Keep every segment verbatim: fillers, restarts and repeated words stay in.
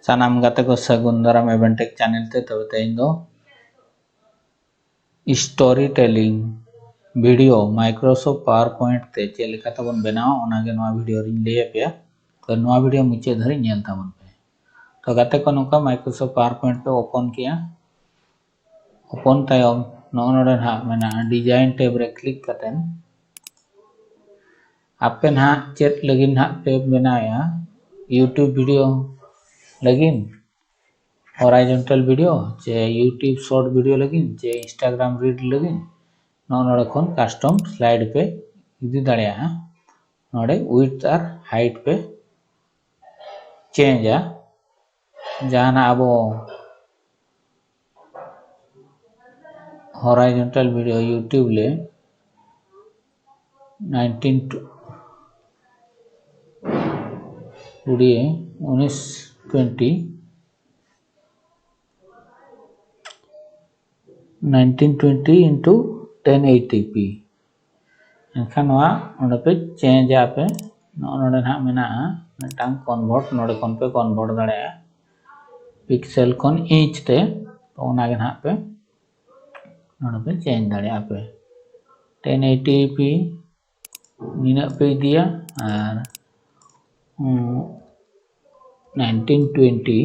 ᱥᱟᱱᱟᱢ ᱜᱟᱛᱮ ᱠᱚ ᱥᱟᱹᱜᱩᱱ ᱫᱟᱨᱟᱢ Eventech channel ᱛᱮ᱾ ᱛᱚᱵᱮ ᱛᱮᱦᱮᱧ ᱫᱚ story telling video Microsoft PowerPoint ᱛᱮ ᱪᱮᱫ ᱞᱮᱠᱟ ᱛᱮᱵᱚᱱ ᱵᱮᱱᱟᱣᱟ, ᱚᱱᱟᱜᱮ ᱱᱚᱣᱟ video ᱨᱤᱧ ᱞᱟᱹᱭ ᱟᱯᱮᱭᱟ᱾ ᱛᱚ ᱱᱚᱣᱟ video ᱢᱩᱪᱟᱹᱫ ᱫᱷᱟᱹᱨᱤᱡ ᱧᱮᱞ ᱛᱟᱵᱚᱱ ᱯᱮ᱾ ᱛᱚ ᱜᱟᱛᱮ ᱠᱚ, ᱱᱚᱝᱠᱟ Microsoft PowerPoint ᱯᱮ open ᱠᱮᱜᱼᱟ᱾ Open ᱛᱟᱭᱚᱢ ᱱᱚᱜᱼᱚ ᱱᱚᱰᱮ ᱱᱟᱦᱟᱜ ᱢᱮᱱᱟᱜᱼᱟ Design tab ᱨᱮ click ᱠᱟᱛᱮ ᱟᱯᱮ ᱱᱟᱦᱟᱜ ᱪᱮᱫ ᱞᱟᱹᱜᱤᱫ ᱱᱟᱦᱟᱜ ᱯᱮ ᱵᱮᱱᱟᱣᱮᱜᱼᱟ, YouTube video ᱞᱟᱹᱜᱤᱫ, horizontal video ᱪᱮ YouTube short video ᱞᱟᱹᱜᱤᱫ ᱪᱮ Instagram reel ᱞᱟᱹᱜᱤᱫ, ᱱᱚᱜᱼᱚ ᱱᱚᱰᱮ ᱠᱷᱚᱱ custom slide ᱯᱮ ᱤᱫᱤ ᱫᱟᱲᱮᱭᱟᱜᱼᱟ᱾ ᱱᱚᱰᱮ width ᱟᱨ height ᱯᱮ changeᱟ᱾ ᱡᱟᱦᱟᱱᱟᱜ ᱟᱵᱚ horizontal video YouTube ᱞᱮ nineteen ᱠᱩᱲᱤ ᱩᱱᱤᱥ twenty nineteen twenty into ten eighty p᱾ ᱮᱱᱠᱷᱟᱱ ᱱᱚᱣᱟ ᱚᱸᱰᱮ ᱯᱮ changeᱟ ᱯᱮ᱾ ᱱᱚᱜᱼᱚ ᱱᱚᱰᱮ ᱱᱟᱦᱟᱜ ᱢᱮᱱᱟᱜᱼᱟ ᱢᱤᱫᱴᱟᱝ convert, ᱱᱚᱰᱮ ᱠᱷᱚᱱ ᱯᱮ convert ᱫᱟᱲᱮᱭᱟᱜᱼᱟ pixel ᱠᱷᱚᱱ inch ᱛᱮ᱾ ᱛᱚ ᱚᱱᱟᱜᱮ ᱱᱟᱦᱟᱜ ᱯᱮ ᱱᱚᱰᱮ ᱯᱮ change ᱫᱟᱲᱮᱭᱟᱜᱼᱟ ᱯᱮ᱾ ten eighty p ᱱᱤᱱᱟᱹᱜ ᱯᱮ ᱤᱫᱤᱭᱟ ᱟᱨ nineteen twenty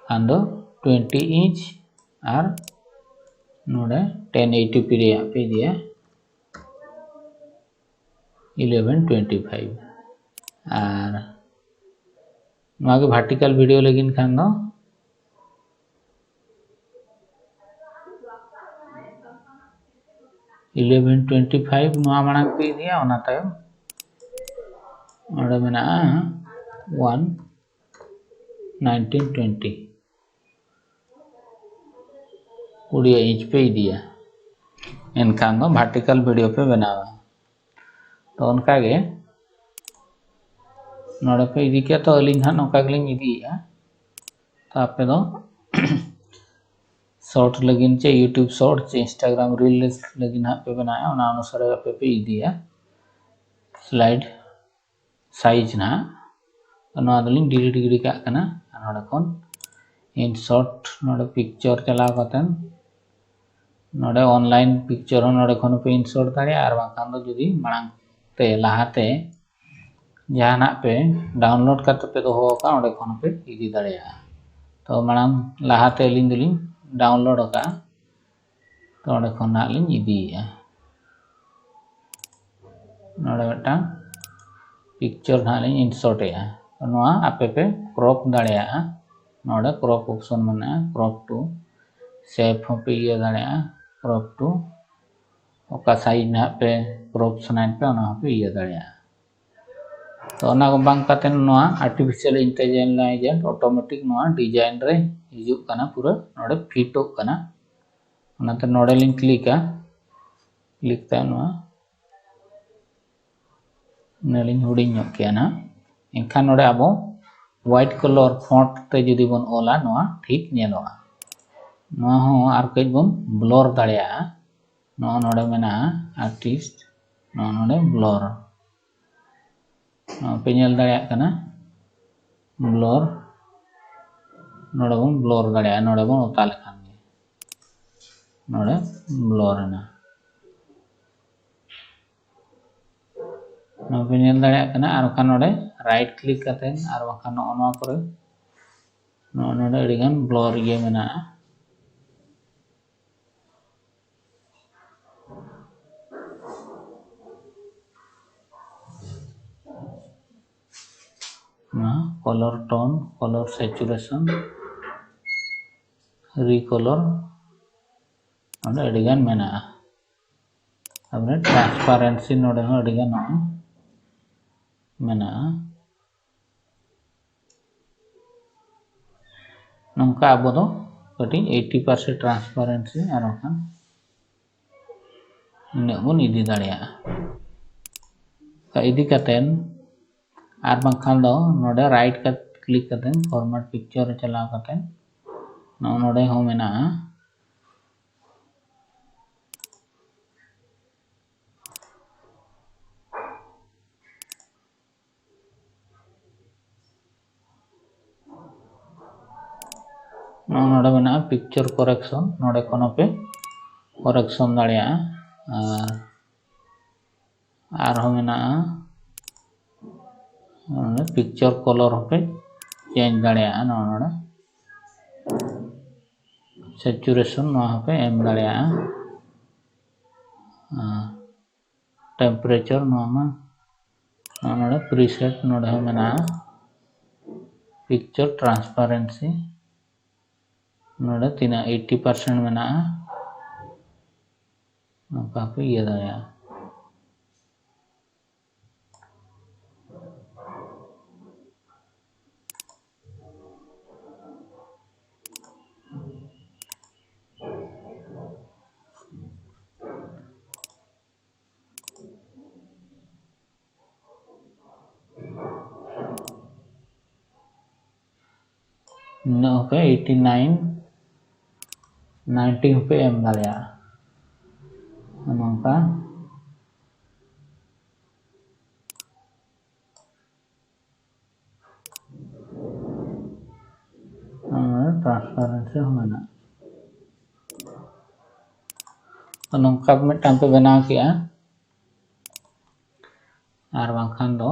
ᱠᱷᱟᱱ ᱫᱚ twenty inch ᱟᱨ ᱱᱚᱰᱮ ten eighty p ᱨᱮᱭᱟᱜ ᱯᱮ ᱤᱫᱤᱭᱟ eleven twenty five᱾ ᱟᱨ ᱱᱚᱣᱟ ᱜᱮ vertical video ᱞᱟᱹᱜᱤᱫ ᱠᱷᱟᱱ ᱫᱚ eleven twenty five ᱱᱚᱣᱟ ᱢᱟᱲᱟᱝ ᱯᱮ ᱤᱫᱤᱭᱟ, ᱚᱱᱟ ᱛᱟᱭᱚᱢ ᱚᱸᱰᱮ ᱢᱮᱱᱟᱜᱼᱟ one nineteen twenty, ᱠᱩᱲᱤ inch ᱯᱮ ᱤᱫᱤᱭᱟ, ᱮᱱᱠᱷᱟᱱ ᱫᱚ vertical video ᱯᱮ ᱵᱮᱱᱟᱣᱟ᱾ ᱛᱚ ᱚᱱᱠᱟ ᱜᱮ ᱱᱚᱰᱮ ᱯᱮ ᱤᱫᱤ ᱠᱮᱫ, ᱛᱚ ᱟᱹᱞᱤᱧ ᱦᱟᱸᱜ ᱱᱚᱝᱠᱟ ᱜᱮᱞᱤᱧ ᱤᱫᱤᱭᱮᱫᱼᱟ᱾ ᱛᱚ ᱟᱯᱮ ᱫᱚ short ᱞᱟᱹᱜᱤᱫ ᱪᱮ YouTube short ᱪᱮ Instagram reel ᱞᱟᱹᱜᱤᱫ ᱦᱟᱸᱜ ᱯᱮ ᱵᱮᱱᱟᱣᱟ, ᱚᱱᱟ ᱚᱱᱩᱥᱟᱨᱮ ᱟᱯᱮ ᱯᱮ ᱤᱫᱤᱭᱟ slide size ᱱᱟᱦᱟᱜ᱾ ᱛᱚ ᱱᱚᱣᱟ ᱫᱚᱞᱤᱧ delete ᱜᱤᱰᱤ ᱠᱟᱜ ᱠᱟᱱᱟ᱾ ᱱᱚᱰᱮ ᱠᱷᱚᱱ insert, ᱱᱚᱰᱮ picture ᱪᱟᱞᱟᱣ ᱠᱟᱛᱮ ᱱᱚᱰᱮ online picture ᱦᱚᱸ ᱱᱚᱰᱮ ᱠᱷᱚᱱ ᱯᱮ insert ᱫᱟᱲᱮᱭᱟᱜᱼᱟ, ᱟᱨ ᱵᱟᱝᱠᱷᱟᱱ ᱫᱚ ᱡᱩᱫᱤ ᱢᱟᱲᱟᱝ ᱛᱮ ᱞᱟᱦᱟᱛᱮ ᱡᱟᱦᱟᱱᱟᱜ ᱯᱮ download ᱠᱟᱛᱮ ᱯᱮ ᱫᱚᱦᱚ ᱟᱠᱟᱫ, ᱚᱸᱰᱮ ᱠᱷᱚᱱ ᱯᱮ ᱤᱫᱤ ᱫᱟᱲᱮᱭᱟᱜᱼᱟ᱾ ᱛᱚ ᱢᱟᱲᱟᱝ ᱞᱟᱦᱟᱛᱮ ᱟᱹᱞᱤᱧ ᱫᱚᱞᱤᱧ download ᱟᱠᱟᱫᱼᱟ, ᱛᱚ ᱚᱸᱰᱮ ᱠᱷᱚᱱ ᱱᱟᱦᱟᱜ ᱞᱤᱧ ᱤᱫᱤᱭᱮᱫᱼᱟ᱾ ᱱᱚᱰᱮ ᱢᱤᱫᱴᱟᱝ picture ᱱᱟᱦᱟᱜ ᱞᱤᱧ insert ᱮᱫᱼᱟ᱾ ᱛᱚ ᱱᱚᱣᱟ ᱟᱯᱮ ᱯᱮ crop ᱫᱟᱲᱮᱭᱟᱜᱼᱟ᱾ ᱱᱚᱰᱮ crop option ᱢᱮᱱᱟᱜᱼᱟ, crop to shape ᱦᱚᱸᱯᱮ ᱤᱭᱟᱹ ᱫᱟᱲᱮᱭᱟᱜᱼᱟ, crop to ᱚᱠᱟ size ᱱᱟᱦᱟᱜ ᱯᱮ crop ᱥᱟᱱᱟᱭᱮᱫ ᱯᱮ, ᱚᱱᱟ ᱦᱚᱸᱯᱮ ᱤᱭᱟᱹ ᱫᱟᱲᱮᱭᱟᱜᱼᱟ᱾ ᱛᱚ ᱚᱱᱟ ᱠᱚ ᱵᱟᱝ ᱠᱟᱛᱮ ᱱᱚᱣᱟ artificial intelligence automatic ᱱᱚᱣᱟ design ᱨᱮ ᱦᱤᱡᱩᱜ ᱠᱟᱱᱟ, ᱯᱩᱨᱟᱹ ᱱᱚᱰᱮ ᱯᱷᱤᱴᱚᱜ ᱠᱟᱱᱟ᱾ ᱚᱱᱟᱛᱮ ᱱᱚᱰᱮ ᱞᱤᱧ ᱠᱞᱤᱠᱟ, ᱠᱞᱤᱠ ᱛᱟᱭᱚᱢ ᱱᱚᱣᱟ ᱱᱚᱰᱮ ᱞᱤᱧ ᱦᱩᱰᱤᱧ ᱧᱚᱜ ᱠᱮᱭᱟ ᱱᱟᱦᱟᱜ᱾ ᱮᱱᱠᱷᱟᱱ ᱱᱚᱰᱮ ᱟᱵᱚ white color font ᱛᱮ ᱡᱩᱫᱤ ᱵᱚᱱ ᱚᱞᱟ, ᱱᱚᱣᱟ ᱴᱷᱤᱠ ᱧᱮᱞᱚᱜᱼᱟ᱾ ᱱᱚᱣᱟ ᱦᱚᱸ ᱟᱨ ᱠᱟᱹᱡ ᱵᱚᱱ blur ᱫᱟᱲᱮᱭᱟᱜᱼᱟ᱾ ᱱᱚᱣᱟ ᱱᱚᱰᱮ ᱢᱮᱱᱟᱜᱼᱟ artist, ᱱᱚᱣᱟ ᱱᱚᱰᱮ blur᱾ ᱱᱚᱣᱟ ᱯᱮ ᱧᱮᱞ ᱫᱟᱲᱮᱭᱟᱜ ᱠᱟᱱᱟ blur᱾ ᱱᱚᱰᱮ ᱵᱚᱱ blur ᱫᱟᱲᱮᱭᱟᱜᱼᱟ, ᱱᱚᱰᱮ ᱵᱚᱱ ᱚᱛᱟ ᱞᱮᱠᱷᱟᱱ ᱜᱮ ᱱᱚᱰᱮ blur ᱮᱱᱟ᱾ ᱱᱚᱣᱟ ᱯᱮ ᱧᱮᱞ ᱫᱟᱲᱮᱭᱟᱜ ᱠᱟᱱᱟ᱾ ᱟᱨ ᱵᱟᱠᱷᱟᱱ ᱱᱚᱰᱮ right click ᱠᱟᱛᱮ, ᱟᱨ ᱵᱟᱠᱷᱟᱱ ᱱᱚᱜᱼᱚ ᱱᱚᱣᱟ ᱠᱚᱨᱮ, ᱱᱚᱜᱼᱚ ᱱᱚᱰᱮ ᱟᱹᱰᱤᱜᱟᱱ blur ᱤᱭᱟᱹ ᱢᱮᱱᱟᱜᱼᱟ᱾ ᱱᱚᱣᱟ color tone, color saturation, recolor, ᱱᱚᱰᱮ ᱟᱹᱰᱤᱜᱟᱱ ᱢᱮᱱᱟᱜᱼᱟ᱾ ᱛᱟᱨᱯᱚᱨᱮ transparency ᱱᱚᱰᱮ ᱦᱚᱸ ᱟᱹᱰᱤᱜᱟᱱ ᱱᱚᱜᱼᱚᱭ ᱢᱮᱱᱟᱜᱼᱟ᱾ ᱱᱚᱝᱠᱟ ᱟᱵᱚ ᱫᱚ ᱠᱟᱹᱴᱤᱡ eighty percent transparency ᱟᱨ ᱵᱟᱝᱠᱷᱟᱱ ᱱᱤᱱᱟᱹᱜ ᱵᱚᱱ ᱤᱫᱤ ᱫᱟᱲᱮᱭᱟᱜᱼᱟ᱾ ᱛᱚ ᱤᱫᱤ ᱠᱟᱛᱮᱱ ᱟᱨ ᱵᱟᱝᱠᱷᱟᱱ ᱫᱚ ᱱᱚᱰᱮ right click ᱠᱟᱛᱮ format picture ᱨᱮ ᱪᱟᱞᱟᱣ ᱠᱟᱛᱮ ᱱᱚᱜᱼᱚ ᱱᱚᱰᱮ ᱦᱚᱸ ᱢᱮᱱᱟᱜᱼᱟ᱾ ᱱᱚᱜᱼᱚ ᱱᱚᱰᱮ ᱢᱮᱱᱟᱜᱼᱟ picture correction, ᱱᱚᱰᱮ ᱠᱷᱚᱱ ᱦᱚᱸᱯᱮ correction ᱫᱟᱲᱮᱭᱟᱜᱼᱟ᱾ ᱟᱨ ᱟᱨᱦᱚᱸ ᱢᱮᱱᱟᱜᱼᱟ ᱱᱚᱰᱮ picture color ᱦᱚᱸᱯᱮ change ᱫᱟᱲᱮᱭᱟᱜᱼᱟ᱾ ᱱᱚᱜᱼᱚ ᱱᱚᱰᱮ saturation ᱱᱚᱣᱟ ᱦᱚᱸᱯᱮ ᱮᱢ ᱫᱟᱲᱮᱭᱟᱜᱼᱟ᱾ ᱟᱨ temperature ᱱᱚᱣᱟ ᱢᱟ ᱱᱚᱜᱼᱚ ᱱᱚᱰᱮ preset ᱱᱚᱰᱮ ᱦᱚᱸ ᱢᱮᱱᱟᱜᱼᱟ᱾ Picture transparency ᱱᱚᱰᱮ ᱛᱤᱱᱟᱹᱜ eighty percent ᱢᱮᱱᱟᱜᱼᱟ, ᱱᱚᱝᱠᱟ ᱯᱮ ᱤᱭᱟᱹ ᱫᱟᱲᱮᱭᱟᱜᱼᱟ᱾ ᱱᱤᱱᱟᱹᱜ ᱦᱚᱸᱯᱮ eighty nine, ninety ᱦᱚᱸᱯᱮ ᱮᱢ ᱫᱟᱲᱮᱭᱟᱜᱼᱟ᱾ ᱱᱚᱝᱠᱟ transparency ᱦᱚᱸ ᱢᱮᱱᱟᱜᱼᱟ᱾ ᱛᱚ ᱱᱚᱝᱠᱟ ᱢᱤᱫᱴᱟᱝ ᱯᱮ ᱵᱮᱱᱟᱣ ᱠᱮᱜᱼᱟ, ᱟᱨ ᱵᱟᱝᱠᱷᱟᱱ ᱫᱚ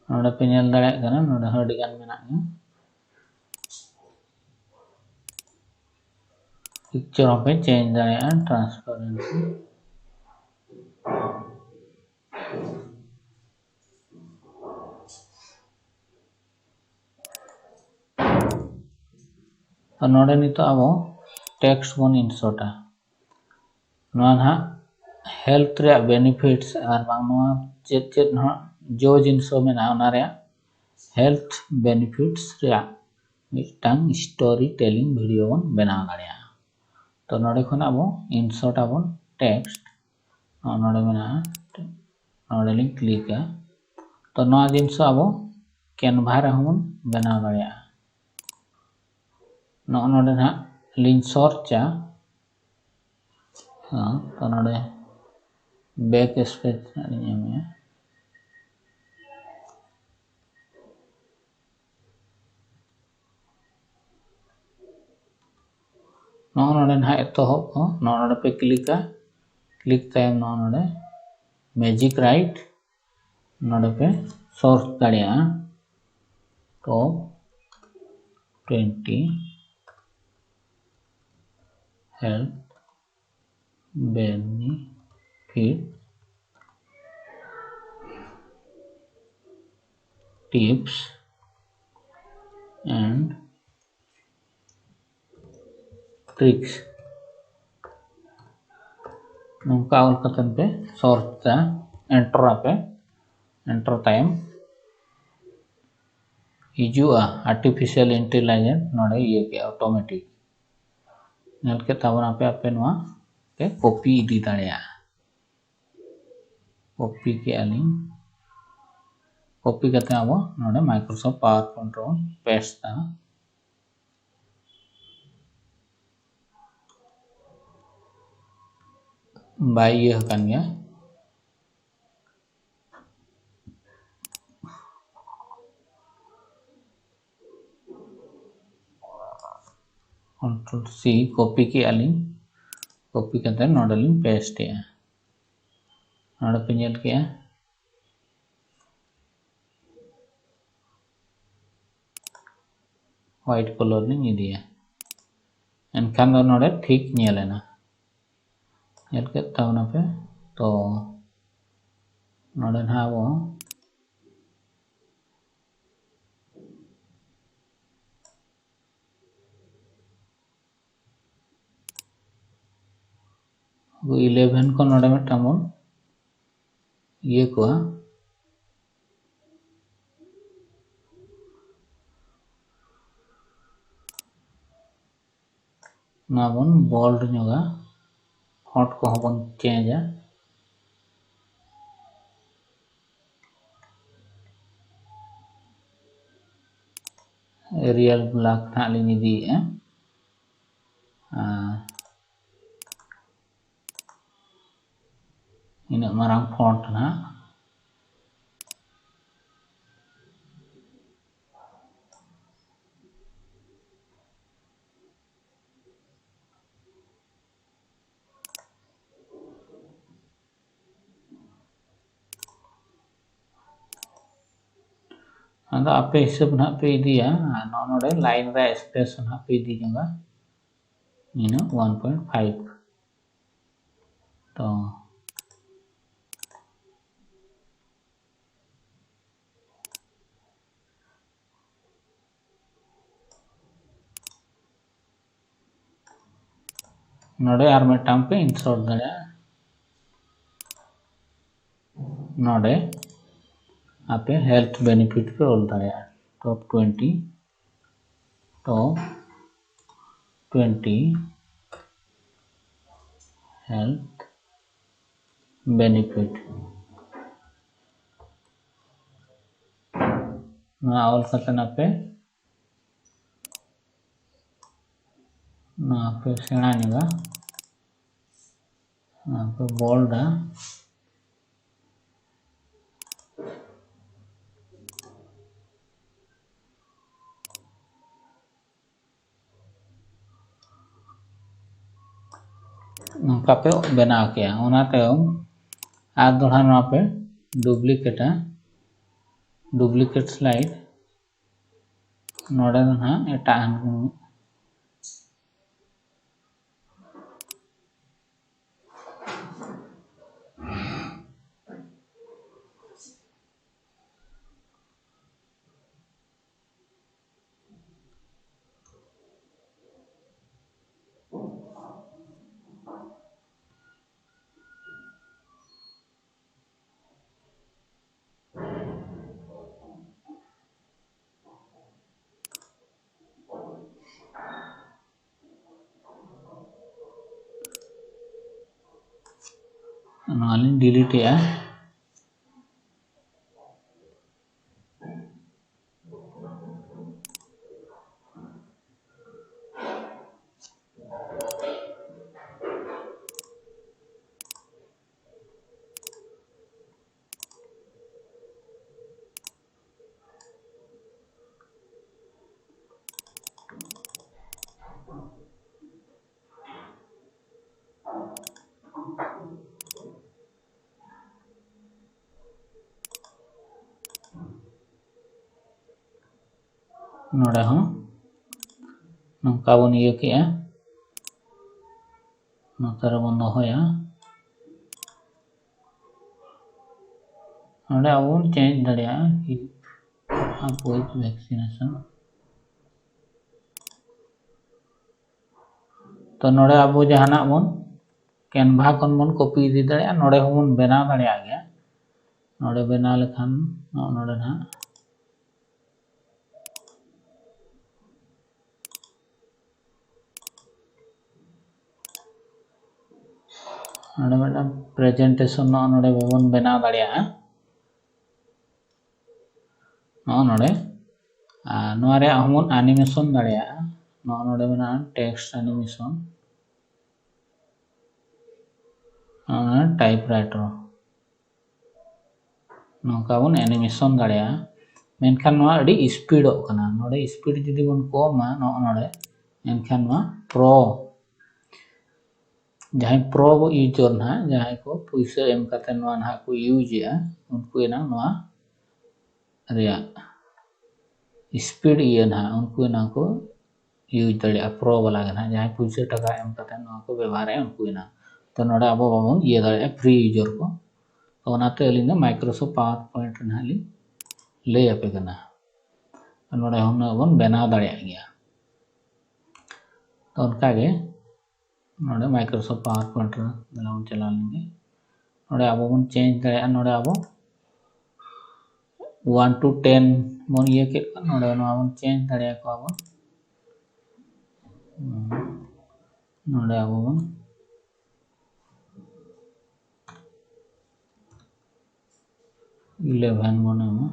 ᱱᱚᱰᱮ ᱯᱮ ᱧᱮᱞ ᱫᱟᱲᱮᱭᱟᱜ ᱠᱟᱱᱟ, ᱱᱚᱰᱮ ᱦᱚᱸ ᱟᱹᱰᱤ ᱜᱟᱱ ᱢᱮᱱᱟᱜᱼᱟ᱾ Picture ᱦᱚᱸᱯᱮ change ᱫᱟᱲᱮᱭᱟᱜᱼᱟ, transparency᱾ ᱛᱚ ᱱᱚᱰᱮ ᱱᱤᱛᱚᱜ ᱟᱵᱚ text ᱵᱚᱱ insertᱟ᱾ ᱱᱚᱣᱟ ᱱᱟᱦᱟᱜ health ᱨᱮᱭᱟᱜ benefits ᱟᱨ ᱵᱟᱝ ᱱᱚᱣᱟ ᱪᱮᱫ ᱪᱮᱫ ᱱᱟᱦᱟᱜ ᱡᱚ ᱡᱤᱱᱤᱥ ᱠᱚ ᱢᱮᱱᱟᱜᱼᱟ, ᱚᱱᱟ ᱨᱮᱭᱟᱜ health benefits ᱨᱮᱭᱟᱜ ᱢᱤᱫᱴᱟᱝ story telling video ᱵᱚᱱ ᱵᱮᱱᱟᱣ ᱫᱟᱲᱮᱭᱟᱜᱼᱟ᱾ ᱛᱚ ᱱᱚᱰᱮ ᱠᱷᱚᱱ ᱟᱵᱚ insert ᱟᱵᱚᱱ text, ᱱᱚᱜᱼᱚ ᱱᱚᱰᱮ ᱢᱮᱱᱟᱜᱼᱟ, ᱱᱚᱰᱮ ᱞᱤᱧ clickᱟ᱾ ᱛᱚ ᱱᱚᱣᱟ ᱡᱤᱱᱤᱥ ᱟᱵᱚ Canva ᱨᱮᱦᱚᱸ ᱵᱚᱱ ᱵᱮᱱᱟᱣ ᱫᱟᱲᱮᱭᱟᱜᱼᱟ᱾ ᱱᱚᱜᱼᱚ ᱱᱚᱰᱮ ᱱᱟᱦᱟᱜ ᱞᱤᱧ searchᱟ᱾ ᱦᱮᱸ, ᱛᱚ ᱱᱚᱰᱮ back space ᱦᱟᱸᱜ ᱞᱤᱧ ᱮᱢᱮᱜᱼᱟ᱾ ᱱᱚᱜᱼᱚ ᱱᱚᱰᱮ ᱱᱟᱦᱟᱜ ᱮᱛᱚᱦᱚᱵ ᱠᱚ, ᱱᱚᱜᱼᱚ ᱱᱚᱰᱮ ᱯᱮ ᱠᱞᱤᱠᱟ᱾ ᱠᱞᱤᱠ ᱛᱟᱭᱚᱢ ᱱᱚᱜᱼᱚ ᱱᱚᱰᱮ magic write, ᱱᱚᱰᱮ ᱯᱮ ᱥᱟᱨᱪ ᱫᱟᱲᱮᱭᱟᱜᱼᱟ top twenty health benefit tips and tricks, ᱱᱚᱝᱠᱟ ᱚᱞ ᱠᱟᱛᱮ ᱯᱮ ᱥᱟᱨᱪ ᱫᱟ, ᱮᱱᱴᱟᱨ ᱟᱯᱮ᱾ ᱮᱱᱴᱟᱨ ᱛᱟᱭᱚᱢ ᱦᱤᱡᱩᱜᱼᱟ artificial intelligence, ᱱᱚᱰᱮ ᱤᱭᱟᱹ ᱠᱮᱜᱼᱟ automatic᱾ ᱧᱮᱞ ᱠᱮᱫ ᱛᱟᱵᱚᱱ ᱟᱯᱮ, ᱟᱯᱮ ᱱᱚᱣᱟ ᱯᱮ ᱠᱚᱯᱤ ᱤᱫᱤ ᱫᱟᱲᱮᱭᱟᱜᱼᱟ᱾ ᱠᱚᱯᱤ ᱠᱮᱜᱼᱟ ᱞᱤᱧ᱾ ᱠᱚᱯᱤ ᱠᱟᱛᱮ ᱟᱵᱚ ᱱᱚᱰᱮ Microsoft PowerPoint ᱨᱮᱵᱚᱱ ᱯᱮᱥᱴ ᱫᱟ᱾ ᱵᱟᱭ ᱤᱭᱟᱹ ᱟᱠᱟᱱ ᱜᱮᱭᱟ᱾ Control C, ᱠᱚᱯᱤ ᱠᱮᱜᱼᱟ ᱞᱤᱧ᱾ ᱠᱚᱯᱤ ᱠᱟᱛᱮ ᱱᱚᱰᱮ ᱞᱤᱧ ᱯᱮᱥᱴ ᱮᱜᱼᱟ᱾ ᱱᱚᱰᱮ ᱯᱮ ᱧᱮᱞ ᱠᱮᱜᱼᱟ, white color ᱞᱤᱧ ᱤᱫᱤᱭᱟ᱾ ᱮᱱᱠᱷᱟᱱ ᱫᱚ ᱱᱚᱰᱮ ᱴᱷᱤᱠ ᱧᱮᱞ ᱮᱱᱟ᱾ ᱧᱮᱞ ᱠᱮᱫ ᱛᱟᱵᱚᱱᱟᱯᱮ᱾ ᱛᱚ ᱱᱚᱰᱮ ᱱᱟᱦᱟᱜ ᱟᱵᱚ ᱟᱵᱚ eleven ᱠᱚ ᱱᱚᱰᱮ ᱢᱤᱫᱴᱟᱝ ᱵᱚᱱ ᱤᱭᱟᱹ ᱠᱚᱣᱟ᱾ ᱚᱱᱟ ᱵᱚᱱ bold ᱧᱚᱜᱟ, font ᱠᱚᱦᱚᱸ ᱵᱚᱱ changeᱟ᱾ Arial black ᱱᱟᱦᱟᱜ ᱞᱤᱧ ᱤᱫᱤᱭᱮᱫᱼᱟ᱾ ᱟᱨ ᱤᱱᱟᱹᱜ ᱢᱟᱨᱟᱝ ᱯᱷᱚᱱᱴ ᱱᱟᱦᱟᱜ᱾ ᱟᱫᱚ ᱟᱯᱮ ᱦᱤᱥᱟᱹᱵ ᱱᱟᱦᱟᱜ ᱯᱮ ᱤᱫᱤᱭᱟ᱾ ᱟᱨ ᱱᱚᱜᱼᱚ ᱱᱚᱰᱮ line ᱨᱮ space ᱱᱟᱦᱟᱜ ᱯᱮ ᱤᱫᱤ ᱧᱚᱜᱟ᱾ ᱤᱱᱟᱹ one point five᱾ ᱛᱚ ᱱᱚᱰᱮ ᱟᱨ ᱢᱤᱫᱴᱟᱝ ᱯᱮ insert ᱫᱟᱲᱮᱭᱟᱜᱼᱟ᱾ ᱱᱚᱰᱮ ᱟᱯᱮ health benefit ᱯᱮ ᱚᱞ ᱫᱟᱲᱮᱭᱟᱜᱼᱟ, top twenty, top twenty health benefit᱾ ᱱᱚᱣᱟ ᱚᱞ ᱠᱟᱛᱮ ᱟᱯᱮ ᱱᱚᱣᱟ ᱯᱮ ᱥᱮᱬᱟ ᱧᱚᱜᱟ, ᱱᱚᱣᱟ ᱯᱮ ᱵᱳᱞᱰᱟ᱾ ᱱᱚᱝᱠᱟ ᱯᱮ ᱵᱮᱱᱟᱣ ᱠᱮᱜᱼᱟ᱾ ᱚᱱᱟ ᱛᱟᱭᱚᱢ ᱟᱨ ᱫᱚᱦᱲᱟ ᱱᱚᱣᱟ ᱯᱮ ᱰᱩᱯᱞᱤᱠᱮᱴᱟ, ᱰᱩᱯᱞᱤᱠᱮᱴ ᱥᱞᱟᱭᱤᱰ᱾ ᱱᱚᱰᱮ ᱫᱚ ᱱᱟᱦᱟᱜ ᱮᱴᱟᱜ ᱦᱟᱱ-, ᱱᱚᱣᱟ ᱞᱤᱧ ᱰᱤᱞᱤᱴ ᱮᱜᱼᱟ᱾ ᱱᱚᱰᱮ ᱦᱚᱸ ᱱᱚᱝᱠᱟ ᱵᱚᱱ ᱤᱭᱟᱹ ᱠᱮᱜᱼᱟ, ᱱᱚᱛᱮ ᱨᱮᱵᱚᱱ ᱫᱚᱦᱚᱭᱟ᱾ ᱱᱚᱰᱮ ᱟᱵᱚ ᱵᱚᱱ ᱪᱮᱧᱡᱽ ᱫᱟᱲᱮᱭᱟᱜᱼᱟ, keep up with vaccination᱾ ᱛᱚ ᱱᱚᱰᱮ ᱟᱵᱚ ᱡᱟᱦᱟᱱᱟᱜ ᱵᱚᱱ Canva ᱠᱷᱚᱱ ᱵᱚᱱ ᱠᱚᱯᱤ ᱤᱫᱤ ᱫᱟᱲᱮᱭᱟᱜᱼᱟ, ᱱᱚᱰᱮ ᱦᱚᱸᱵᱚᱱ ᱵᱮᱱᱟᱣ ᱫᱟᱲᱮᱭᱟᱜ ᱜᱮᱭᱟ᱾ ᱱᱚᱰᱮ ᱵᱮᱱᱟᱣ ᱞᱮᱠᱷᱟᱱ ᱱᱚᱜᱼᱚ ᱱᱚᱰᱮ ᱱᱟᱦᱟᱜ ᱱᱚᱰᱮ ᱢᱤᱫᱴᱟᱝ ᱯᱨᱮᱡᱮᱱᱴᱮᱥᱚᱱ ᱱᱚᱜᱼᱚ ᱱᱚᱰᱮ ᱵᱚᱱ ᱵᱮᱱᱟᱣ ᱫᱟᱲᱮᱭᱟᱜᱼᱟ᱾ ᱱᱚᱜᱼᱚ ᱱᱚᱰᱮ ᱟᱨ ᱱᱚᱣᱟ ᱨᱮᱭᱟᱜ ᱦᱚᱸᱵᱚᱱ ᱮᱱᱤᱢᱮᱥᱚᱱ ᱫᱟᱲᱮᱭᱟᱜᱼᱟ᱾ ᱱᱚᱜᱼᱚ ᱱᱚᱰᱮ ᱢᱮᱱᱟᱜᱼᱟ ᱴᱮᱠᱥᱴ ᱮᱱᱤᱢᱮᱥᱚᱱ, ᱱᱚᱜᱼᱚ ᱱᱚᱰᱮ ᱴᱟᱭᱤᱯ ᱨᱟᱭᱴᱟᱨ, ᱱᱚᱝᱠᱟ ᱵᱚᱱ ᱮᱱᱤᱢᱮᱥᱚᱱ ᱫᱟᱲᱮᱭᱟᱜᱼᱟ᱾ ᱢᱮᱱᱠᱷᱟᱱ ᱱᱚᱣᱟ ᱟᱹᱰᱤ ᱥᱯᱤᱰᱚᱜ ᱠᱟᱱᱟ᱾ ᱱᱚᱰᱮ ᱥᱯᱤᱰ ᱡᱩᱫᱤ ᱵᱚᱱ ᱠᱚᱢᱟ ᱱᱚᱜᱼᱚ ᱱᱚᱰᱮ, ᱮᱱᱠᱷᱟᱱ ᱱᱚᱣᱟ ᱯᱨᱳ ᱡᱟᱦᱟᱸᱭ ᱯᱨᱳ ᱤᱭᱩᱡᱟᱨ ᱱᱟᱦᱟᱜ, ᱡᱟᱦᱟᱸᱭ ᱠᱚ ᱯᱩᱭᱥᱟᱹ ᱮᱢ ᱠᱟᱛᱮ ᱱᱚᱣᱟ ᱱᱟᱦᱟᱜ ᱠᱚ ᱤᱭᱩᱡᱮᱜᱼᱟ, ᱩᱱᱠᱩ ᱮᱱᱟᱝ ᱱᱚᱣᱟ ᱨᱮᱭᱟᱜ ᱥᱯᱤᱰ ᱤᱭᱟᱹ ᱱᱟᱦᱟᱜ ᱩᱱᱠᱩ ᱮᱱᱟᱝ ᱠᱚ ᱤᱭᱩᱡᱽ ᱫᱟᱲᱮᱭᱟᱜᱼᱟ, ᱯᱨᱳ ᱵᱟᱞᱟ ᱜᱮ ᱱᱟᱦᱟᱜ, ᱡᱟᱦᱟᱸᱭ ᱯᱩᱭᱥᱟᱹ ᱴᱟᱠᱟ ᱮᱢ ᱠᱟᱛᱮ ᱱᱚᱣᱟ ᱠᱚ ᱵᱮᱵᱚᱦᱟᱨᱮᱫᱼᱟ ᱩᱱᱠᱩ ᱮᱱᱟᱝ᱾ ᱛᱚ ᱱᱚᱰᱮ ᱟᱵᱚ ᱵᱟᱵᱚᱱ ᱤᱭᱟᱹ ᱫᱟᱲᱮᱭᱟᱜᱼᱟ ᱯᱷᱨᱤ ᱤᱭᱩᱡᱟᱨ ᱠᱚ᱾ ᱛᱚ ᱚᱱᱟᱛᱮ ᱟᱹᱞᱤᱧ ᱫᱚ Microsoft PowerPoint ᱨᱮ ᱱᱟᱦᱟᱜ ᱞᱤᱧ ᱞᱟᱹᱭ ᱟᱯᱮ ᱠᱟᱱᱟ᱾ ᱱᱚᱰᱮ ᱦᱩᱱᱟᱹᱜ ᱵᱚᱱ ᱵᱮᱱᱟᱣ ᱫᱟᱲᱮᱭᱟᱜ ᱜᱮᱭᱟ᱾ ᱛᱚ ᱚᱱᱠᱟᱜᱮ ᱱᱚᱰᱮ Microsoft PowerPoint ᱨᱮ ᱫᱮᱞᱟ ᱵᱚᱱ ᱪᱟᱞᱟᱣ ᱞᱮᱱᱜᱮ᱾ ᱱᱚᱰᱮ ᱟᱵᱚ ᱵᱚᱱ ᱪᱮᱧᱡᱽ ᱫᱟᱲᱮᱭᱟᱜᱼᱟ᱾ ᱱᱚᱰᱮ ᱟᱵᱚ one to ten ᱵᱚᱱ ᱤᱭᱟᱹ ᱠᱮᱫ ᱠᱚᱣᱟ, ᱱᱚᱰᱮ ᱱᱚᱣᱟ ᱵᱚᱱ ᱪᱮᱧᱡᱽ ᱫᱟᱲᱮᱭᱟᱠᱚᱣᱟ ᱵᱚᱱ᱾ ᱱᱚᱰᱮ ᱟᱵᱚ ᱵᱚᱱ eleven ᱵᱚᱱ ᱮᱢᱟ᱾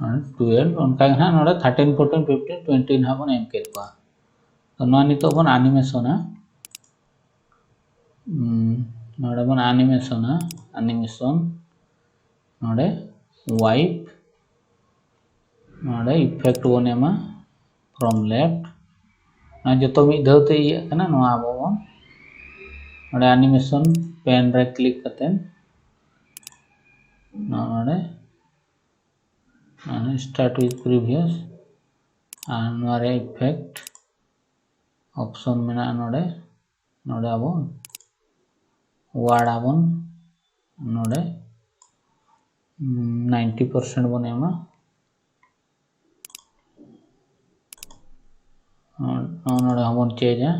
ᱟᱨ twelve, ᱚᱱᱠᱟ ᱜᱮ ᱱᱟᱦᱟᱜ ᱱᱚᱰᱮ thirteen, fourteen, fifteen, twenty ᱱᱟᱦᱟᱜ ᱵᱚᱱ ᱮᱢ ᱠᱮᱫ ᱠᱚᱣᱟ᱾ ᱛᱚ ᱱᱚᱣᱟ ᱱᱤᱛᱚᱜ ᱵᱚᱱ ᱮᱱᱤᱢᱮᱥᱚᱱᱟ᱾ ᱩᱸ, ᱱᱚᱰᱮ ᱵᱚᱱ animationᱟ, animation, ᱱᱚᱰᱮ wipe, ᱱᱚᱰᱮ effect ᱵᱚᱱ ᱮᱢᱟ from left᱾ ᱱᱚᱣᱟ ᱡᱚᱛᱚ ᱢᱤᱫ ᱫᱷᱟᱣ ᱛᱮ ᱤᱭᱟᱹᱜ ᱠᱟᱱᱟ᱾ ᱱᱚᱣᱟ ᱟᱵᱚ ᱵᱚᱱ ᱱᱚᱰᱮ animation pen ᱨᱮ click ᱠᱟᱛᱮ ᱱᱚᱣᱟ ᱱᱚᱰᱮ start with previous ᱟᱨ ᱱᱚᱣᱟ ᱨᱮ effect option ᱢᱮᱱᱟᱜᱼᱟ᱾ ᱱᱚᱰᱮ ᱱᱚᱰᱮ ᱟᱵᱚ word ᱟᱵᱚᱱ ᱱᱚᱰᱮ ninety percent ᱵᱚᱱ ᱮᱢᱟ᱾ ᱱᱚᱜᱼᱚ ᱱᱚᱰᱮ ᱦᱚᱸᱵᱚᱱ changeᱟ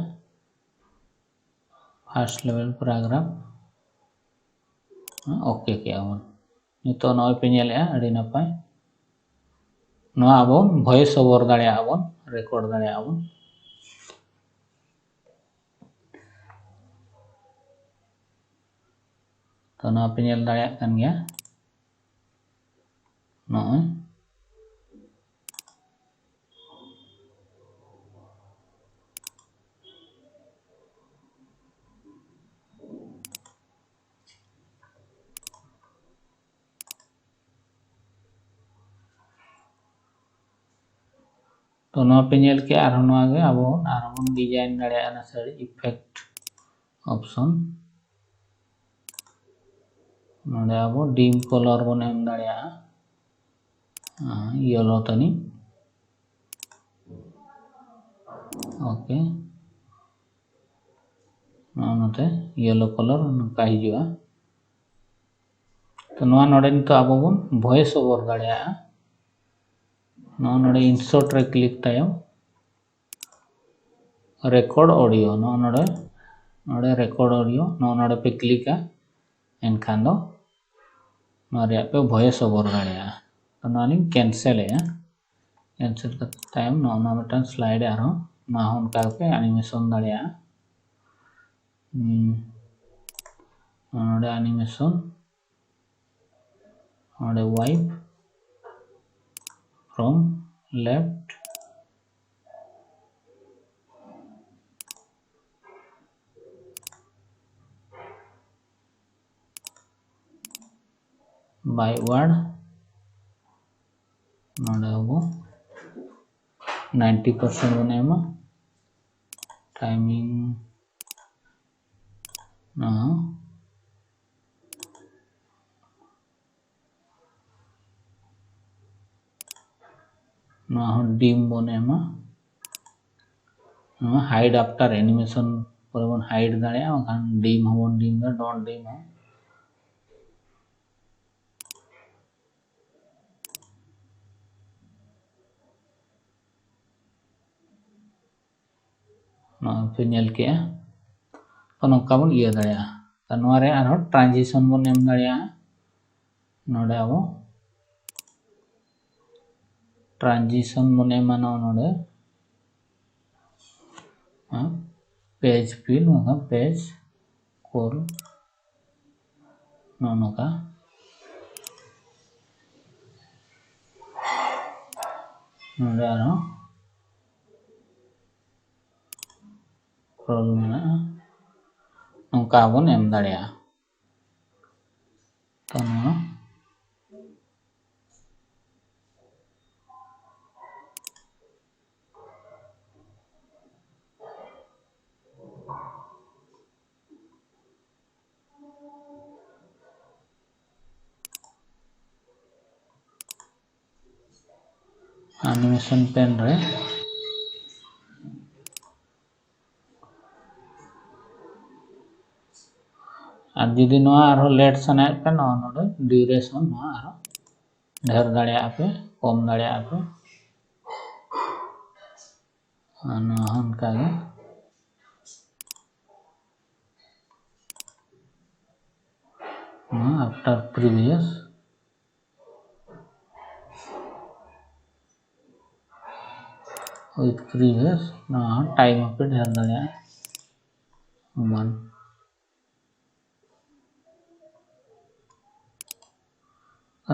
first level paragraph᱾ OK ᱠᱮᱜᱼᱟ ᱵᱚᱱ᱾ ᱱᱤᱛᱚᱜ ᱱᱚᱜᱼᱚᱭ ᱯᱮ ᱧᱮᱞᱮᱜᱼᱟ, ᱟᱹᱰᱤ ᱱᱟᱯᱟᱭ᱾ ᱱᱚᱣᱟ ᱟᱵᱚ voice over ᱫᱟᱲᱮᱭᱟᱜᱼᱟ ᱵᱚᱱ, record ᱫᱟᱲᱮᱭᱟᱜᱼᱟ ᱵᱚᱱ᱾ ᱛᱚ ᱱᱚᱣᱟ ᱯᱮ ᱧᱮᱞ ᱫᱟᱲᱮᱭᱟᱜ ᱠᱟᱱ ᱜᱮᱭᱟ᱾ ᱱᱚᱜᱼᱚᱭ ᱛᱚ ᱱᱚᱣᱟ ᱯᱮ ᱧᱮᱞ ᱠᱮᱜᱼᱟ, ᱟᱨᱦᱚᱸ ᱱᱚᱣᱟ ᱜᱮ ᱟᱵᱚ ᱟᱨᱦᱚᱸ ᱵᱚᱱ design ᱫᱟᱲᱮᱭᱟᱜᱼᱟ ᱱᱟᱥᱮ effect option᱾ ᱱᱚᱰᱮ ᱟᱵᱚ dim color ᱵᱚᱱ ᱮᱢ ᱫᱟᱲᱮᱭᱟᱜᱼᱟ, yellow ᱛᱟᱹᱱᱤᱡ᱾ OK, ᱱᱚᱜᱼᱚ ᱱᱚᱛᱮ yellow color ᱱᱚᱝᱠᱟ ᱦᱤᱡᱩᱜᱼᱟ᱾ ᱛᱚ ᱱᱚᱣᱟ ᱱᱚᱰᱮ ᱱᱤᱛᱚᱜ ᱟᱵᱚ ᱵᱚᱱ voice over ᱫᱟᱲᱮᱭᱟᱜᱼᱟ᱾ ᱱᱚᱜᱼᱚ ᱱᱚᱰᱮ insert ᱨᱮ click ᱛᱟᱭᱚᱢ record audio, ᱱᱚᱜᱼᱚ ᱱᱚᱰᱮ, ᱱᱚᱰᱮ record audio, ᱱᱚᱜᱼᱚ ᱱᱚᱰᱮ ᱯᱮ clickᱟ, ᱮᱱᱠᱷᱟᱱ ᱫᱚ ᱱᱚᱣᱟ ᱨᱮᱭᱟᱜ ᱯᱮ voice over ᱫᱟᱲᱮᱭᱟᱜᱼᱟ᱾ ᱛᱚ ᱱᱚᱣᱟ ᱞᱤᱧ cancelᱮᱜᱼᱟ᱾ Cancel ᱠᱟᱛᱮ ᱛᱟᱭᱚᱢ ᱱᱚᱜᱼᱚ ᱱᱚᱣᱟ ᱢᱤᱫᱴᱟᱝ slide ᱟᱨᱦᱚᱸ ᱱᱚᱣᱟ ᱦᱚᱸ ᱚᱱᱠᱟ ᱜᱮᱯᱮ animation ᱫᱟᱲᱮᱭᱟᱜᱼᱟ᱾ ᱱᱚᱰᱮ animation, ᱱᱚᱰᱮ wipe from left, byword, ᱱᱚᱰᱮ ᱟᱵᱚ ninety percent ᱵᱚᱱ ᱮᱢᱟ᱾ Timing ᱱᱚᱣᱟ ᱦᱚᱸ, ᱱᱚᱣᱟ ᱦᱚᱸ dim ᱵᱚᱱ ᱮᱢᱟ᱾ ᱱᱚᱣᱟ hide after animation ᱯᱚᱨᱮ ᱵᱚᱱ hide ᱫᱟᱲᱮᱭᱟᱜᱼᱟ, ᱵᱟᱝᱠᱷᱟᱱ dim ᱦᱚᱸᱵᱚᱱ dim ᱫᱟᱲᱮᱭᱟᱜᱼᱟ, don't dim ᱦᱚᱸ᱾ ᱱᱚᱣᱟ ᱯᱮ ᱧᱮᱞ ᱠᱮᱜᱼᱟ᱾ ᱛᱚ, ᱱᱚᱝᱠᱟ ᱵᱚᱱ ᱤᱭᱟᱹ ᱫᱟᱲᱮᱭᱟᱜᱼᱟ᱾ ᱛᱚ, ᱱᱚᱣᱟ ᱨᱮ ᱟᱨᱦᱚᱸ transition ᱵᱚᱱ ᱮᱢ ᱫᱟᱲᱮᱭᱟᱜᱼᱟ᱾ ᱱᱚᱰᱮ ᱟᱵᱚ transition ᱵᱚᱱ ᱮᱢᱟ ᱱᱚᱣᱟ ᱱᱚᱰᱮ, ᱦᱮᱸ, page fill ᱵᱟᱝᱠᱷᱟᱱ page scroll, ᱱᱚᱜᱼᱚ ᱱᱚᱝᱠᱟ᱾ ᱱᱚᱰᱮ ᱟᱨᱦᱚᱸ scroll ᱢᱮᱱᱟᱜᱼᱟ, ᱱᱚᱝᱠᱟ ᱵᱚᱱ ᱮᱢ ᱫᱟᱲᱮᱭᱟᱜᱼᱟ᱾ ᱛᱚ, ᱱᱚᱣᱟ animation pane ᱨᱮ ᱟᱨ ᱡᱩᱫᱤ ᱱᱚᱣᱟ ᱟᱨᱦᱚᱸ late ᱥᱟᱱᱟᱭᱮᱫ ᱯᱮ, ᱱᱚᱣᱟ ᱱᱚᱰᱮ duration ᱱᱚᱣᱟ ᱟᱨᱦᱚᱸ ᱰᱷᱮᱨ ᱫᱟᱲᱮᱭᱟᱜᱼᱟ ᱯᱮ, ᱠᱚᱢ ᱫᱟᱲᱮᱭᱟᱜᱼᱟ ᱯᱮ᱾ ᱟᱨ ᱱᱚᱣᱟ ᱦᱚᱸ ᱚᱱᱠᱟ ᱜᱮ, ᱱᱚᱣᱟ after previous with previous, ᱱᱚᱣᱟ ᱦᱚᱸ time ᱦᱚᱸᱯᱮ ᱰᱷᱮᱨ ᱫᱟᱲᱮᱭᱟᱜᱼᱟ, ᱚᱱᱢᱟᱱ᱾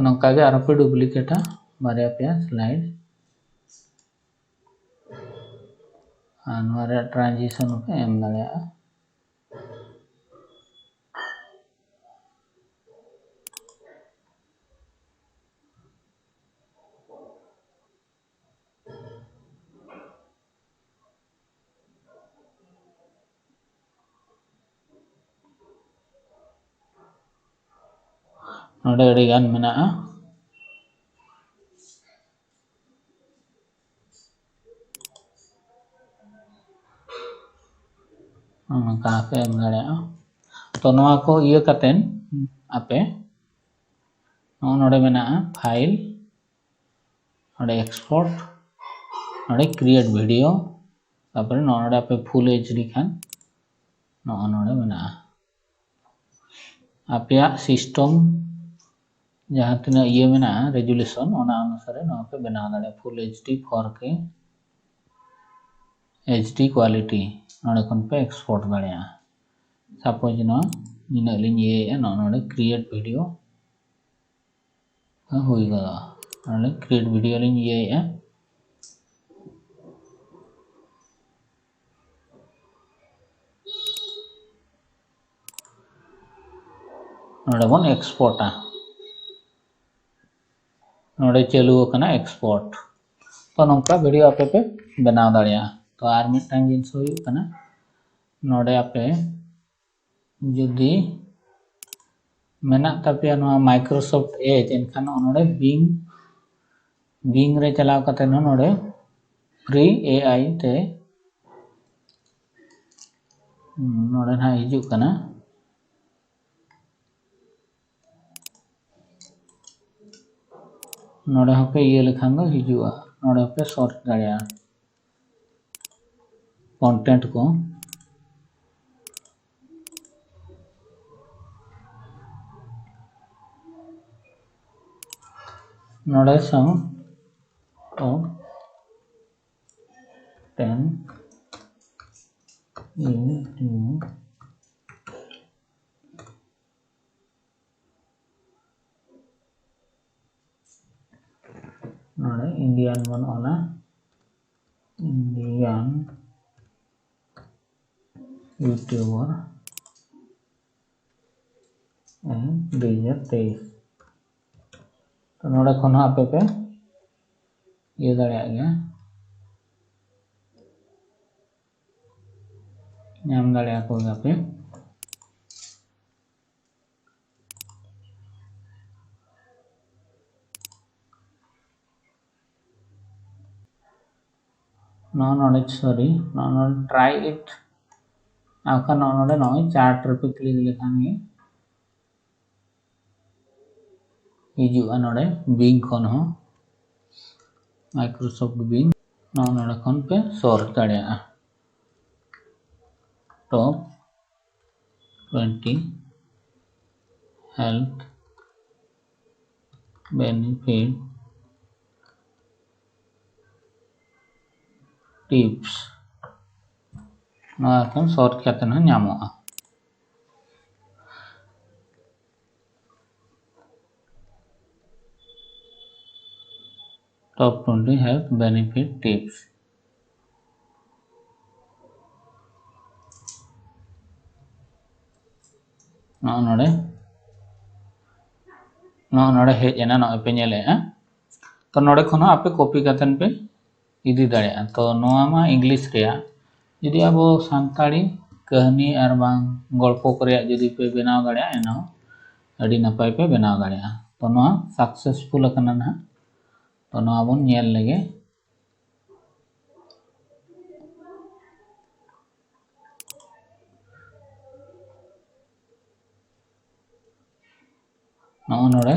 ᱱᱚᱝᱠᱟ ᱜᱮ ᱟᱨᱦᱚᱸ ᱯᱮ ᱰᱩᱯᱞᱤᱠᱮᱴᱟ ᱵᱟᱨᱭᱟ ᱯᱮᱭᱟ slide, ᱟᱨ ᱱᱚᱣᱟ ᱨᱮᱭᱟᱜ transition ᱦᱚᱸᱯᱮ ᱮᱢ ᱫᱟᱲᱮᱭᱟᱜᱼᱟ᱾ ᱱᱚᱰᱮ ᱟᱹᱰᱤ ᱜᱟᱱ ᱢᱮᱱᱟᱜᱼᱟ᱾ ᱱᱚᱝᱠᱟ ᱯᱮ ᱮᱢ ᱫᱟᱲᱮᱭᱟᱜᱼᱟ᱾ ᱛᱚ ᱱᱚᱣᱟ ᱠᱚ ᱤᱭᱟᱹ ᱠᱟᱛᱮᱱ ᱟᱯᱮ ᱱᱚᱜᱼᱚ ᱱᱚᱰᱮ ᱢᱮᱱᱟᱜᱼᱟ file, ᱱᱚᱰᱮ export, ᱱᱚᱰᱮ create video, ᱛᱟᱨᱯᱚᱨᱮ ᱱᱚᱜᱼᱚ ᱱᱚᱰᱮ ᱟᱯᱮ full HD ᱠᱷᱟᱱ ᱱᱚᱜᱼᱚ ᱱᱚᱰᱮ ᱢᱮᱱᱟᱜᱼᱟ᱾ ᱟᱯᱮᱭᱟᱜ system ᱡᱟᱦᱟᱸ ᱛᱤᱱᱟᱹᱜ ᱤᱭᱟᱹ ᱢᱮᱱᱟᱜᱼᱟ resolution, ᱚᱱᱟ ᱚᱱᱩᱥᱟᱨᱮ ᱱᱚᱣᱟ ᱯᱮ ᱵᱮᱱᱟᱣ ᱫᱟᱲᱮᱭᱟᱜᱼᱟ᱾ Full HD, four K, HD quality ᱱᱚᱰᱮ ᱠᱷᱚᱱ ᱯᱮ export ᱫᱟᱲᱮᱭᱟᱜᱼᱟ᱾ Suppose ᱱᱚᱣᱟ ᱱᱤᱱᱟᱹᱜ ᱞᱤᱧ ᱤᱭᱟᱹᱭᱮᱫᱼᱟ, ᱱᱚᱜᱼᱚ ᱱᱚᱰᱮ create video ᱦᱩᱭ ᱜᱚᱫᱚᱜᱼᱟ᱾ ᱱᱚᱰᱮ create video ᱞᱤᱧ ᱤᱭᱟᱹᱭᱮᱫᱼᱟ᱾ ᱱᱚᱰᱮ ᱵᱚᱱ exportᱟ᱾ ᱱᱚᱰᱮ ᱪᱟᱹᱞᱩ ᱟᱠᱟᱱᱟ export᱾ ᱛᱚ ᱱᱚᱝᱠᱟ video ᱟᱯᱮ ᱯᱮ ᱵᱮᱱᱟᱣ ᱫᱟᱲᱮᱭᱟᱜᱼᱟ᱾ ᱛᱚ ᱟᱨ ᱢᱤᱫᱴᱟᱝ ᱡᱤᱱᱤᱥ ᱦᱩᱭᱩᱜ ᱠᱟᱱᱟ, ᱱᱚᱰᱮ ᱟᱯᱮ ᱡᱩᱫᱤ ᱢᱮᱱᱟᱜ ᱛᱟᱯᱮᱭᱟ ᱱᱚᱣᱟ Microsoft Edge, ᱮᱱᱠᱷᱟᱱ ᱱᱚᱜᱼᱚ ᱱᱚᱰᱮ Bing, Bing ᱨᱮ ᱪᱟᱞᱟᱣ ᱠᱟᱛᱮ ᱦᱚᱸ ᱱᱚᱰᱮ free AI ᱛᱮ, ᱦᱩᱸ, ᱱᱚᱰᱮ ᱱᱟᱦᱟᱜ ᱦᱤᱡᱩᱜ ᱠᱟᱱᱟ᱾ ᱱᱚᱰᱮ ᱦᱚᱸᱯᱮ ᱤᱭᱟᱹ ᱞᱮᱠᱷᱟᱱ ᱫᱚ ᱦᱤᱡᱩᱜᱼᱟ, ᱱᱚᱰᱮ ᱦᱚᱸᱯᱮ search ᱫᱟᱲᱮᱭᱟᱜᱼᱟ content ᱠᱚ᱾ ᱱᱚᱰᱮ ᱥᱟᱶ top ten in ᱱᱚᱰᱮ Indian ᱵᱚᱱ ᱚᱞᱟ, Indian YouTuber ᱫᱩ ᱦᱟᱡᱟᱨ ᱛᱮᱭᱤᱥ᱾ ᱛᱚ ᱱᱚᱰᱮ ᱠᱷᱚᱱ ᱦᱚᱸ ᱟᱯᱮ ᱯᱮ ᱤᱭᱟᱹ ᱫᱟᱲᱮᱭᱟᱜ ᱜᱮᱭᱟ, ᱧᱟᱢ ᱫᱟᱲᱮᱭᱟᱠᱚ ᱜᱮᱭᱟᱯᱮ᱾ ᱱᱚᱜᱼᱚ ᱱᱚᱰᱮ, ᱥᱚᱨᱤ, ᱱᱚᱜᱼᱚ ᱱᱚᱰᱮ try it, ᱟᱨ ᱵᱟᱠᱷᱟᱱ ᱱᱚᱜᱼᱚ ᱱᱚᱰᱮ ᱱᱚᱜᱼᱚᱭ chart ᱨᱮᱯᱮ click ᱞᱮᱠᱷᱟᱱ ᱜᱮ ᱦᱤᱡᱩᱜᱼᱟ ᱱᱚᱰᱮ Bing ᱠᱷᱚᱱ ᱦᱚᱸ, Microsoft Bing᱾ ᱱᱚᱜᱼᱚ ᱱᱚᱰᱮ ᱠᱷᱚᱱ ᱯᱮ search ᱫᱟᱲᱮᱭᱟᱜᱼᱟ, top twenty health benefit tips, ᱱᱚᱣᱟ ᱠᱷᱚᱱ search ᱠᱟᱛᱮ ᱦᱚᱸ ᱧᱟᱢᱚᱜᱼᱟ᱾ Top twenty health benefit tips, ᱱᱚᱜᱼᱚ ᱱᱚᱰᱮ, ᱱᱚᱜᱼᱚ ᱱᱚᱰᱮ ᱦᱮᱡ ᱮᱱᱟ, ᱱᱚᱜᱼᱚᱭ ᱯᱮ ᱧᱮᱞᱮᱫᱼᱟ᱾ ᱛᱚ ᱱᱚᱰᱮ ᱠᱷᱚᱱ ᱦᱚᱸ ᱟᱯᱮ copy ᱠᱟᱛᱮ ᱯᱮ ᱤᱫᱤ ᱫᱟᱲᱮᱭᱟᱜᱼᱟ᱾ ᱛᱚ ᱱᱚᱣᱟ ᱢᱟ English ᱨᱮᱭᱟᱜ, ᱡᱩᱫᱤ ᱟᱵᱚ ᱥᱟᱱᱛᱟᱲᱤ ᱠᱟᱹᱦᱱᱤ ᱟᱨ ᱵᱟᱝ ᱜᱚᱞᱯᱚ ᱠᱚ ᱨᱮᱭᱟᱜ ᱡᱩᱫᱤ ᱯᱮ ᱵᱮᱱᱟᱣ ᱫᱟᱲᱮᱭᱟᱜᱼᱟ, ᱮᱱᱦᱚᱸ ᱟᱹᱰᱤ ᱱᱟᱯᱟᱭ ᱯᱮ ᱵᱮᱱᱟᱣ ᱫᱟᱲᱮᱭᱟᱜᱼᱟ᱾ ᱛᱚ ᱱᱚᱣᱟ successful ᱟᱠᱟᱱᱟ ᱱᱟᱦᱟᱜ᱾ ᱛᱚ ᱱᱚᱣᱟ ᱵᱚᱱ ᱧᱮᱞ ᱞᱮᱜᱮ᱾ ᱱᱚᱜᱼᱚ ᱱᱚᱰᱮ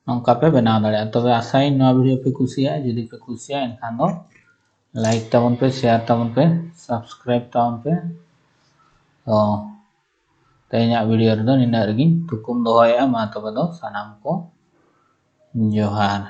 ᱱᱚᱝᱠᱟ ᱯᱮ ᱵᱮᱱᱟᱣ ᱫᱟᱲᱮᱭᱟᱜᱼᱟ᱾ ᱛᱚᱵᱮ ᱟᱥᱟᱭᱟᱹᱧ ᱱᱚᱣᱟ ᱵᱷᱤᱰᱤᱭᱳ ᱯᱮ ᱠᱩᱥᱤᱭᱟᱜᱼᱟ᱾ ᱡᱩᱫᱤ ᱯᱮ ᱠᱩᱥᱤᱭᱟᱜᱼᱟ, ᱮᱱᱠᱷᱟᱱ ᱫᱚ ᱞᱟᱭᱤᱠ ᱛᱟᱵᱚᱱ ᱯᱮ, ᱥᱮᱭᱟᱨ ᱛᱟᱵᱚᱱ ᱯᱮ, ᱥᱟᱵᱥᱠᱨᱟᱭᱤᱵ ᱛᱟᱵᱚᱱ ᱯᱮ᱾ ᱛᱚ ᱛᱮᱦᱮᱧᱟᱜ ᱵᱷᱤᱰᱤᱭᱳ ᱨᱮᱫᱚ ᱱᱤᱱᱟᱹᱜ ᱨᱮᱜᱮᱧ ᱛᱷᱩᱠᱩᱢ ᱫᱚᱦᱚᱭᱮᱫᱼᱟ᱾ ᱢᱟ ᱛᱚᱵᱮ ᱫᱚ ᱥᱟᱱᱟᱢ ᱠᱚ ᱡᱚᱦᱟᱨ᱾